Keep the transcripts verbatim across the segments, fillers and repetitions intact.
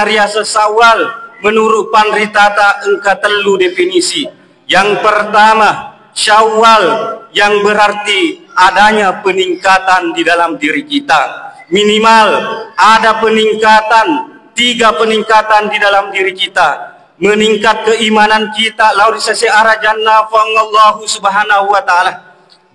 Riaseng Syawal menurut panritata engka tellu definisi. Yang pertama, Syawal yang berarti adanya peningkatan di dalam diri kita. Minimal ada peningkatan, tiga peningkatan di dalam diri kita. Meningkat keimanan kita lao ri sese arajanna Puang Allahu Subhanahu wa Ta'ala.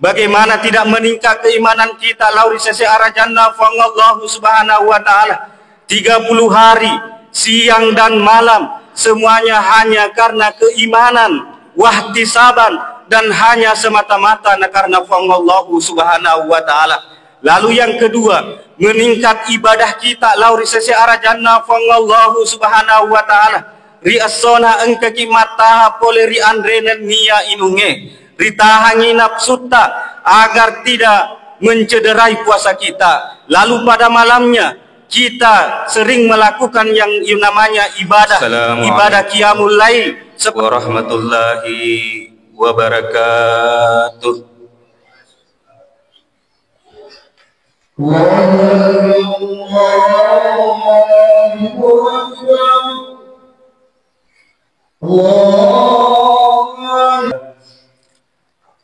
Bagaimana tidak meningkat keimanan kita lao ri sese arajanna Puang Allahu Subhanahu wa Ta'ala? Tiga puluh hari, siang dan malam, semuanya hanya karena keimanan, wahtisaban, dan hanya semata-mata na karena Puang Allahu Subhanahu wa Ta'ala. Lalu yang kedua, meningkat ibadah kita lao ri sese arajanna Puang Allahu Subhanahu wa Ta'ala. Ri essona engkaki mattaha pole ri anre nennia inungnge. Ritahangi nafsutta agar tidak mencederai puasa kita. Lalu pada malamnya kita sering melakukan yang namanya ibadah, Assalamualaikum ibadah qiyamul lail. Sep- warahmatullahi wabarakatuh.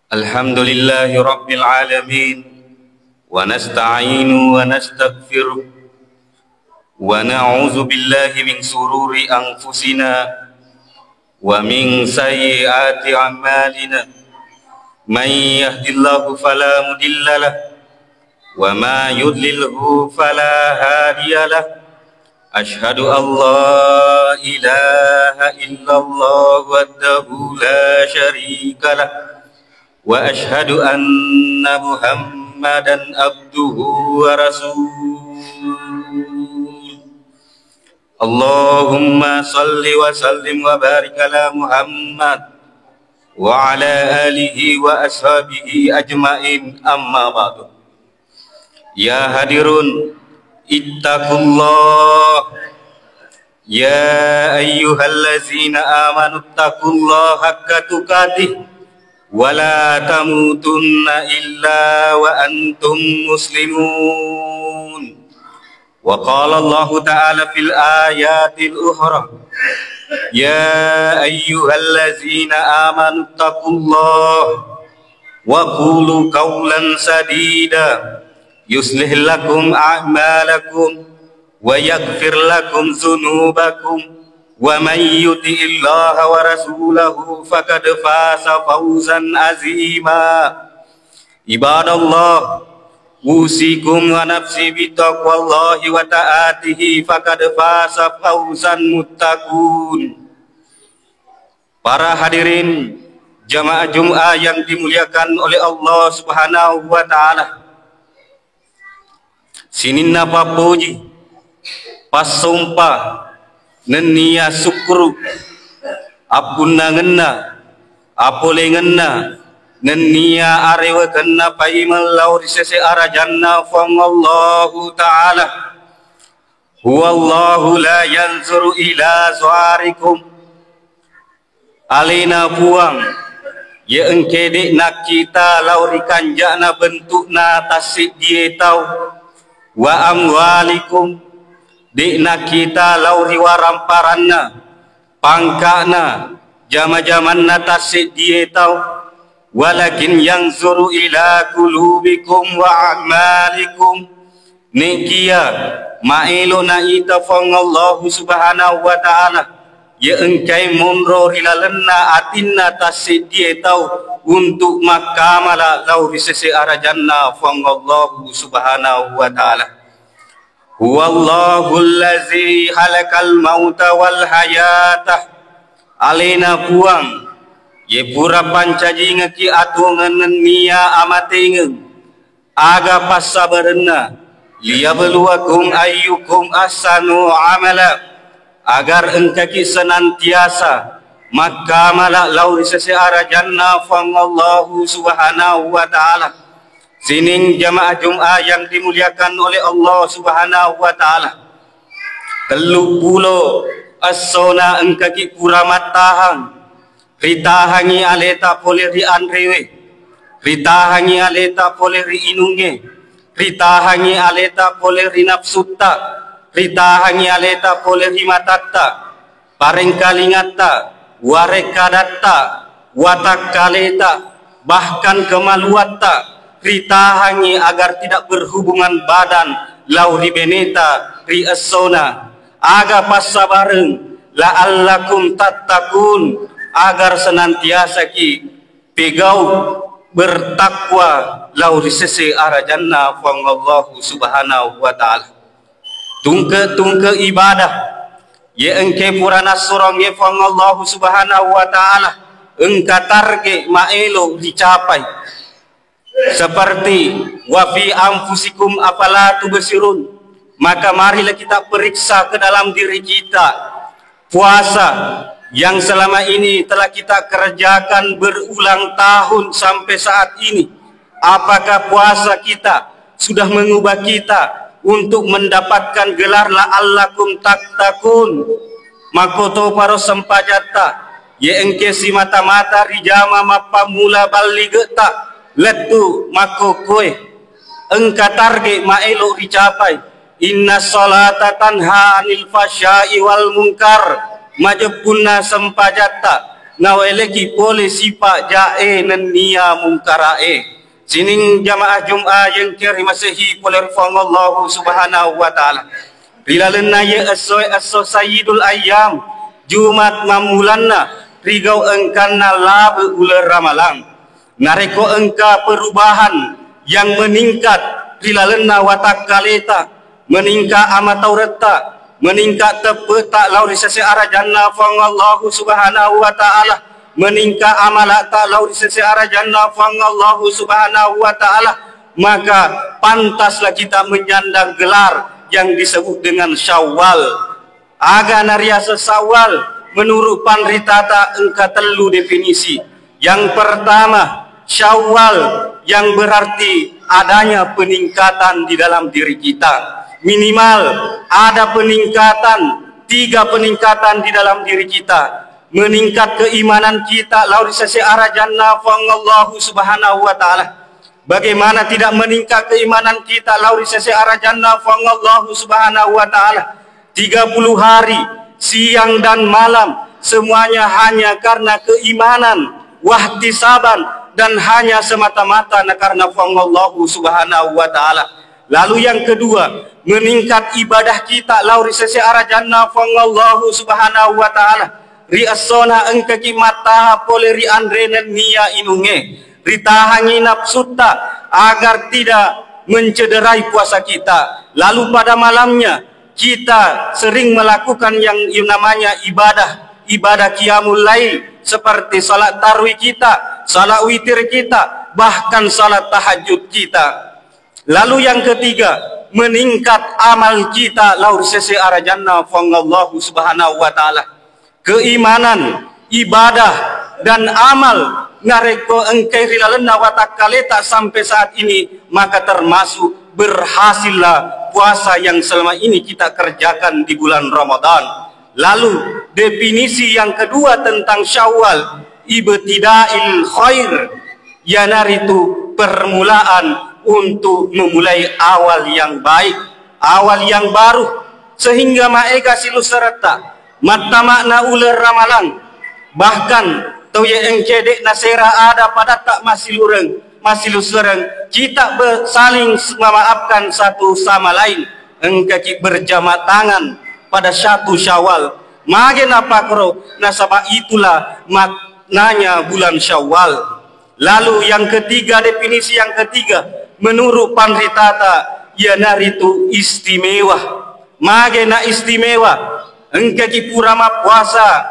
Alhamdulillahi rabbil alamin, wa nasta'inu wa nastaghfiruh, wa na'udzu billahi min sururi anfusina wa min sayyiati a'malina. Man yahdillahu fala mudilla lah, wa man yudlilhu fala hadiya lah. Asyhadu an la ilaha illallah wahdahu la syarika lah, wa asyhadu anna Muhammadan abduhu wa rasuluh. Allahumma salli wa sallim wa barik ala Muhammad wa ala alihi wa ashabihi ajmain, amma ba'du. Ya hadirun, ittaqullah. Ya ayyuhallazina amanu ittaqullaha haqqa tuqatih wa la tamutunna illa wa antum muslimun. Wa qala Allahu ta'ala fil ayatil ukhra, ya ayyuhallazina amanu ittaqullaha wa qulu qawlan sadida, yuslih lakum a'malakum wa yaghfir lakum dzunubakum, wa may yuti'illaha wa rasulahu faqad faza fawzan azima. Ibadallah, usikum wa nafsi bitaqwallahi wa ta'atihi, faqad faza fawzan muttaqun. Para hadirin jamaah Jumat yang dimuliakan oleh Allah Subhanahu wa Ta'ala, sininna pappoji, passompa, nennia sukkuru, appunnangenna, apolengenna, nennia arewekenna paimeng lao ri sese arajanna Puang Allahu Ta'ala. Huwallahu la yanzuru ila suwarikum. Alena Puang, ye engke de' nakkita lao ri kanja'na bentu'na tasseddie tau, wa amwalikum, de' nakkita lao ri waramparanna, pangka'na, jama-jamanna tasseddie tau, walakin yanzuru ila qulubikum wa a'malikum. Nekia maelo naita Puang Allahu Subhanahu wa Ta'ala, ye engkai monro ri lalenna atinna tasseddie tau untuk makkamala lao ri sese arajanna Puang Allahu Subhanahu wa Ta'ala. Huwallahu allazi khalaqal mauta wal hayata. Alena Puang, ye pura pancajingekki atuwongeng nennia amatengeng. Aga passabarenna, liyabluwakum ayyukum ahsanu amala, agar engkaki senantiasa makkamala lao ri sese arajanna Puang Allahu Subhanahu wa Ta'ala. Sining jamaah Jumat yang dimuliakan oleh Allah Subhanahu wa Ta'ala, telluppulo essona engkaki pura mattahang. Ritahangi aleta pole ri anrewe, ritahangi aleta pole ri inungnge, ritahangi aleta pole ri nafsutta. Ritahangngi aleta pole ri matatta, parengkalingatta, warekkadatta, watakkaleta, bahkan kemaluatta ritahangngi agar tidak berhubungan badan lao ri beneta ri essona. Aga passabareng, la'allakum tattaqun, agar senantiasaki pegau bertakwa lao ri sese arajanna Puang Allahu Subhanahu wa Ta'ala. Tungke-tungke ibadah ye engke pura nassurongnge Puang Allahu Subhanahu wa Ta'ala, engka target maelo ricapai. Seperti wa fi anfusikum afala tubsirun, maka marilah kita periksa ke dalam diri kita. Puasa yang selama ini telah kita kerjakan berulang tahun sampai saat ini, apakah puasa kita sudah mengubah kita untuk mendapatkan gelar la'allakum tattaqun? Makkotoparo sempajatta, ye engke simata-mata rijama mappammula balligetta lettu makkokkoe. Engka target maelo ricapai. Inna salata tanha anil fahsya'i wal munkar. Majeppunna sempajatta, nawaeleki pole sipa jae nennia mungkarae. Sining jamaah Jum'ah yengke rimasehi pole ri Puang Allahu Subhanahu wa Ta'ala. Ri lalenna ye essoe esso Sayyidul Ayyam, Jumat mammulanna, rigau engkanna labe uleng Ramalang. Narekko engka perubahan yang meningkat ri lalenna watakkaleta, meningkat amatauretta, meningkat teppe'ta lao ri sese arajanna Puang Allahu Subhanahu wa Ta'ala, meningkat amalata lao ri sese arajanna Puang Allahu Subhanahu wa Ta'ala, maka pantaslah kita menyandang gelar yang disebut dengan Syawal. Aga nariaseng Syawal? Menurut panritata engka tellu definisi. Yang pertama, Syawal yang berarti adanya peningkatan di dalam diri kita. Minimal ada peningkatan, tiga peningkatan di dalam diri kita. Meningkat keimanan kita lao ri sese arajanna Puang Allahu Subhanahu wa Ta'ala. Bagaimana tidak meningkat keimanan kita lao ri sese arajanna Puang Allahu Subhanahu wa Ta'ala? Tiga puluh hari, siang dan malam, semuanya hanya karena keimanan, wahtisaban, dan hanya semata-mata na karena Puang Allahu Subhanahu wa Ta'ala. Lalu yang kedua, meningkat ibadah kita lao ri sese arajanna Puang Allahu Subhanahu wa Ta'ala. Ri essona engkaki mattaha pole ri anre nennia inungnge. Ritahangi nafsutta agar tidak mencederai puasa kita. Lalu pada malamnya kita sering melakukan yang namanya ibadah, ibadah qiyamul lail, seperti salat tarwih kita, salat witir kita, bahkan salat tahajud kita. Lalu yang ketiga, meningkat amal kita lao ri sese arajanna Puang Allahu Subhanahu wa Ta'ala. Keimanan, ibadah, dan amal narekko engkai ri lalenna watakkaleta sampai saat ini, maka termasuk berhasillah puasa yang selama ini kita kerjakan di bulan Ramadan. Lalu, definisi yang kedua tentang Syawal, ibtida'il khair, iyanaritu permulaan untuk memulai awal yang baik, awal yang baru, sehingga maega silusseretta mattama'na uleng Ramalang. Bahkan tau ye engke de'na sera ada padatta massilureng, massilussereng, kita be-, saling s-, memaafkan satu sama lain. Engkaki berjabat tangan pada satu Syawal. Mage napakkoro? Nasaba itulah maknanya bulan Syawal. Lalu yang ketiga, definisi yang ketiga, menurut panritata, iyanaritu istimewa. Mage na istimewa? Engkaki pura mappuasa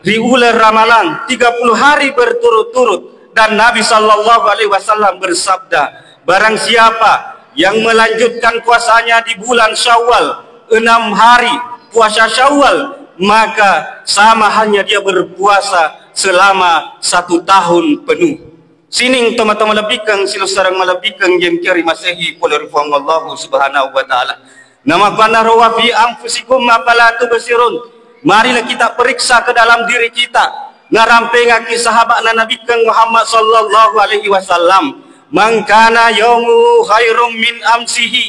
ri uleng Ramalang tiga puluh hari berturut-turut, dan Nabi Sallallahu Alaihi Wasallam bersabda, barang siapa yang melanjutkan puasanya di bulan Syawal, enam hari puasa Syawal, maka sama halnya dia berpuasa selama satu tahun penuh. Sining tomatoa malebbikeng, silussareng malebbikeng, yengke rimasehi pole ri Puang Allahu Subhanahu wa Ta'ala. Namakuannaro wa fi anfusikum afala tubsirun. Marilah kita periksa ke dalam diri kita. Narampengaki sahaba'na Nabikkeng Muhammad sallallahu alaihi wasallam, "Man kana yaumuhu khairum min amsihi."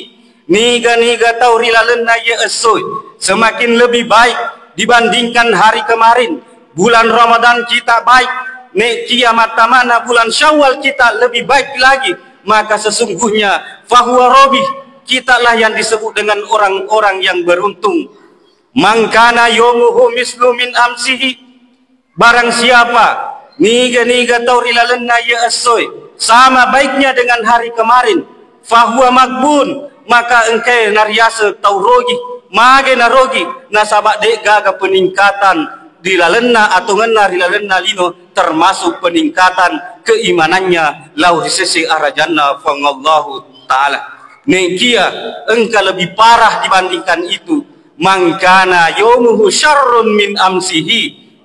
Niga-niga tau ri lalenna iye essoe semakin lebih baik dibandingkan hari kemarin. Bulan Ramadan kita baik, nekia mattamana bulan Syawal kita lebih baik lagi, maka sesungguhnya fahuwa robih, kitalah yang disebut dengan orang-orang yang beruntung. Mangkana yomuhu mislu min amsihi, barang siapa niga-niga tau ri lalenna iye essoe sama baiknya dengan hari kemarin, fahuwa magbun, maka engkae nariaseng tau rogi. Mage narogi? Nasaba de'gaga peningkatan di lalenna atongenna ri lalenna lino, termasuk peningkatan keimanannya lao ri sese arajanna Puang Allahu Ta'ala. Nekia engka lebih parah dibandingkan itu, mangkana yomuhu syarrun min amsihi,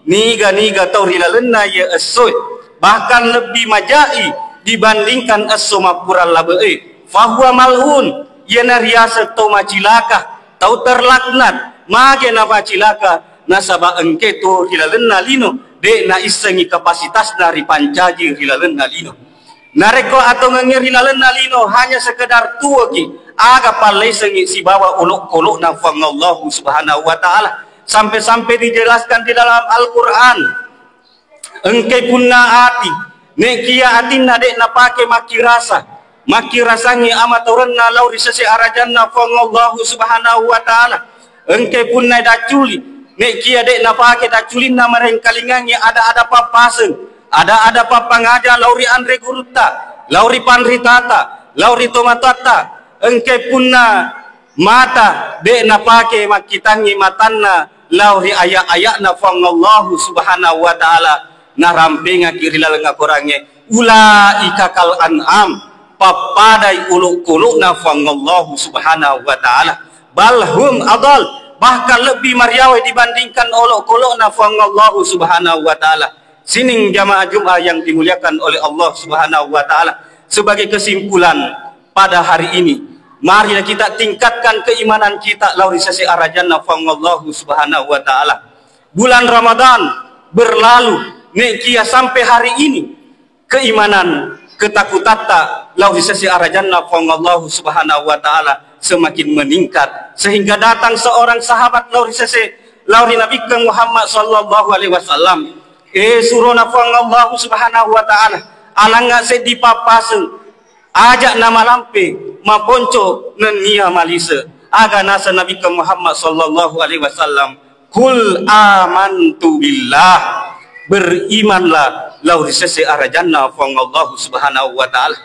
niga-niga tau ri lalenna iye essoe bahkan lebbi majai dibandingkan esso mappura labe'e, fahuwa mal'un, iyana riaseng tau macilaka, tau terlaknat. Mage nafacilaka? Nasaba engke to ri lalenna lino de' naissengi kapasitasna ripancaji ri lalenna lino. Narekko atongengnge ri lalenna lino hanya sekedar tuoki, aga pallaisengngi sibawa olok-kolokna Puang Allahu Subhanahu wa Ta'ala. Sampai-sampai dijelaskan di dalam Al-Quran, engkai punna ati, nekia atinna de' napake makkirasa, makkirasangngi amatorenna lao ri sese arajanna Puang Allahu Subhanahu wa Ta'ala. Engkai punna dacculi, nekia de' napake dacculinna marengkalingangngi ada-ada pappaseng, ada-ada pappangaja lao ri anre gurutta, lao ri panritata, lao ri tomatoatta. Engkai punna mata, de' napake makkitangngi matanna lao ri aya'-aya'na Puang Allahu Subhanahu wa Ta'ala, narampengaki ri laleng akorangnge. Ulaika kal an'am, pappadai olok-kolokna Puang Allahu Subhanahu wa Ta'ala. Bal hum adal, bahkan lebbi mariawe dibandingkan olok-kolokna Puang Allahu Subhanahu wa Ta'ala. Sining jamaah Jumat yang dimuliakan oleh Allah Subhanahu wa Ta'ala, sebagai kesimpulan pada hari ini, marilah kita tingkatkan keimanan kita lao ri sese arajanna Puang Allahu Subhanahu wa Ta'ala. Bulan Ramadan berlalu, nekia sampai hari ini keimanan, ketakutatta lao ri sese arajanna Puang Allahu Subhanahu wa Ta'ala semakin meningkat, sehingga datang seorang sahabat lao ri sese, lao ri Nabikkeng Muhammad sallallahu alaihi wasallam. E surona Puang Allahu Subhanahu wa Ta'ala, alangnga seddi pappaseng, aja' namalampe, maponco nennia malise. Aga naseng Nabikkeng Muhammad sallallahu alaihi wasallam? Qul amantu billah. Berimanlah lao ri sese arajanna Puang Allahu Subhanahu wa Ta'ala.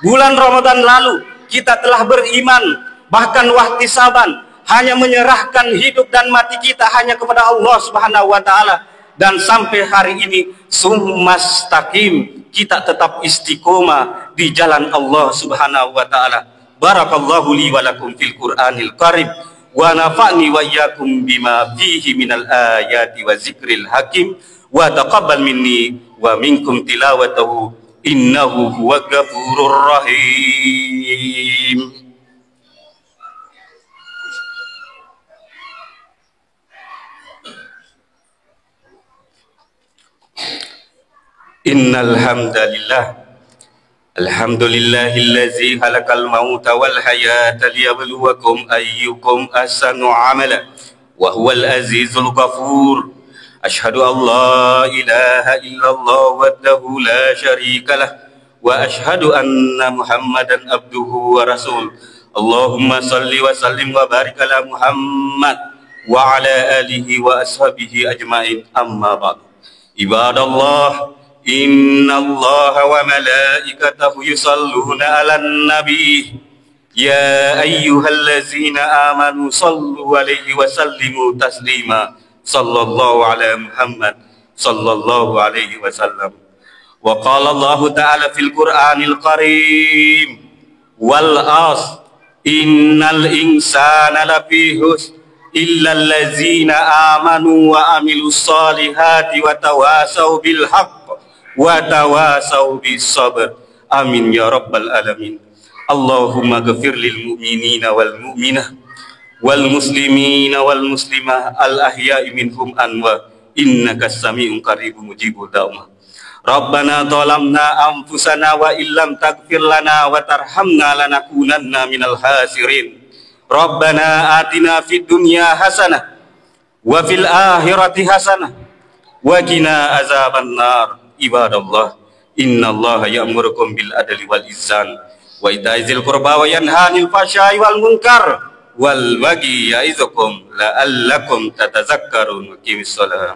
Bulan Ramadan lalu kita telah beriman, bahkan wahtisaban, hanya menyerahkan hidup dan mati kita hanya kepada Allah Subhanahu wa Ta'ala. Dan sampai hari ini, summa staqim, kita tetap istiqomah di jalan Allah Subhanahu wa Ta'ala. Barakallahu li wa lakum fil Qur'anil Karim, wa nafa'ni wa iyyakum bima fihi minal ayati wa zikril hakim, wa taqabbal minni wa minkum tilawatahu, innahu huwa ghafurur rahim. Innal hamdalillah. Alhamdulillahillazi khalaqal mauta wal hayata liyabluwakum ayyukum ahsanu amala wa huwal azizul ghafur. Asyhadu an la ilaha illallah wahdahu la syarika lah, wa asyhadu anna Muhammadan abduhu wa rasul. Allahumma salli wa sallim wa barik ala Muhammad wa ala alihi wa ashabihi ajmain, amma ba'du. Ibadallah, innallaha wa malaikatahu yusalluna ala nabi. Ya ayyuhallazina amanu sallu alaihi wa sallimu taslima. Sallallahu ala Muhammad sallallahu alaihi wasallam. Wa qala Allahu ta'ala fil Qur'anil Karim, wal asr, innal insana lafi khusr, illallazina amanu wa amilus salihati wa tawasau bil haqq wa tawasau bis sabr. Amin ya rabbal alamin. Allahumma ghafir lil mu'minina wal mu'minah, wal muslimina wal muslimah, al ahya'i minhum anwa, innaka sami'un qaribun mujibud da'wah. Rabbana zalamna anfusana wa illam taghfir lana wa tarhamna lanakunanna minal khasirin. Rabbana atina fid dunya hasanah wa fil akhirati hasanah wa qina azabannar. Ibadallah, innallaha ya'murukum bil adli wal ihsan wa ita'i dzil qurba wa yanha 'anil fahsya'i wal munkar wal baghi ya'izukum la'allakum tatadzakkarun. Aqimis shalah.